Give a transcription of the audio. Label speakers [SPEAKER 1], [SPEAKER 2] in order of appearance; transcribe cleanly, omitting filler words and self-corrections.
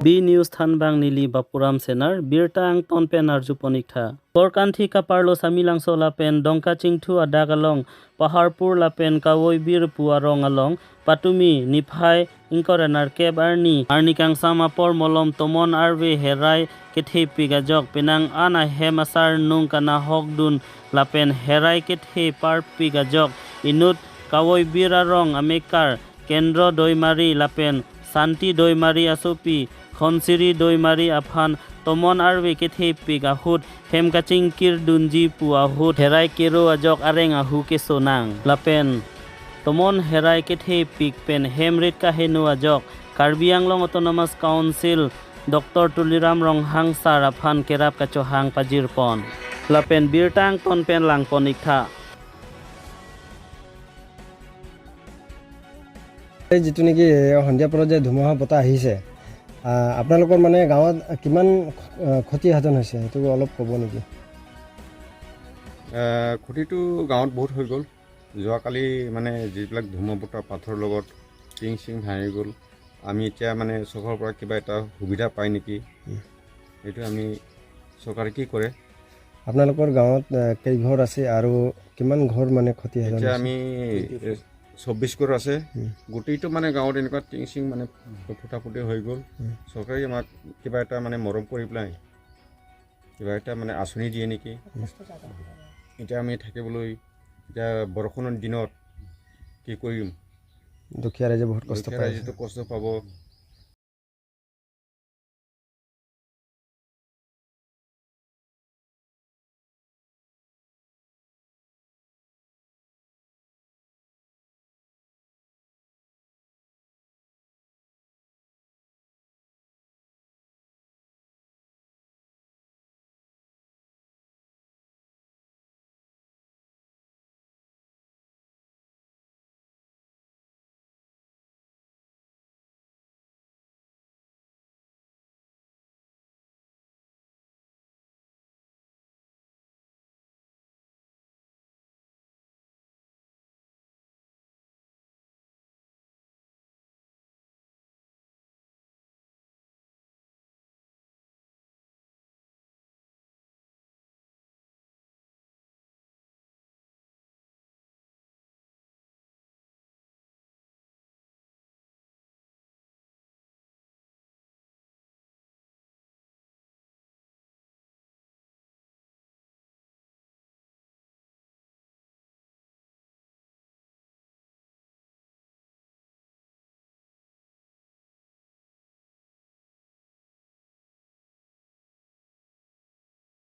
[SPEAKER 1] B News Thanbang Nili Bapuram Senar Birta ang tonpen arju ponikta. Borkanthi kaparlo samilangso lapen dongka chingthu adagalong Paharpur lapen kawoi bir puarong along Patumi niphai ingkorenar keb arni arni kang sama por molom tomon arwe herai kethe pigajok penang ana hemasar nung kana hokdun lapen herai kethe par pigajok inut kawoi birarong amekar Kendra Daimari lapen Shanti Daimari asopi Khonsiri Daimari afan tomon arwe kethe pigahut hemkaching kir dunji puahut herai kero ajok areng ahu ke sonang lapen tomon herai kethe pik pen hemrit ka henu ajok Karbi Anglong Autonomous Council Doctor Tuliram Ronghang sar afan kerap kachohang pajir pon lapen birtang ton pen lang ponikha.
[SPEAKER 2] এই যিটো নেকি সন্ধিয়া পৰত যে ধুমুহা বতাহ আহিছে, আপোনালোকৰ মানে গাঁৱত কিমান ক্ষতি সাধন হৈছে সেইটো অলপ ক'ব নেকি?
[SPEAKER 3] ক্ষতিটো গাঁৱত বহুত হৈ গ'ল। যোৱাকালি মানে যিবিলাক ধুমুহা বতাহ পাথৰৰ লগত টিং চিং ভাঙি গ'ল। আমি এতিয়া মানে চৰকাৰৰ পৰা কিবা এটা সুবিধা পায় নেকি, সেইটো আমি চৰকাৰে কি কৰে।
[SPEAKER 2] আপোনালোকৰ গাঁৱত কেইঘৰ আছে আৰু কিমান ঘৰ মানে ক্ষতি সাধন
[SPEAKER 3] এতিয়া
[SPEAKER 2] হৈছে?
[SPEAKER 3] আমি 24 ঘৰ আছে গোটেইটো মানে গাঁৱত এনেকুৱা টিং চিং মানে ফুটা ফুটি হৈ গ'ল। চৰকাৰে আমাক কিবা এটা মানে মৰম কৰি পেলাই কিবা এটা মানে আঁচনি দিয়ে নেকি। এতিয়া আমি থাকিবলৈ এতিয়া বৰষুণৰ দিনত কি কৰিম?
[SPEAKER 2] দুখীয়া ৰাইজে বহুত কষ্ট
[SPEAKER 3] দুখীয়া
[SPEAKER 2] পায়।
[SPEAKER 3] ৰাইজেতো কষ্ট পাব।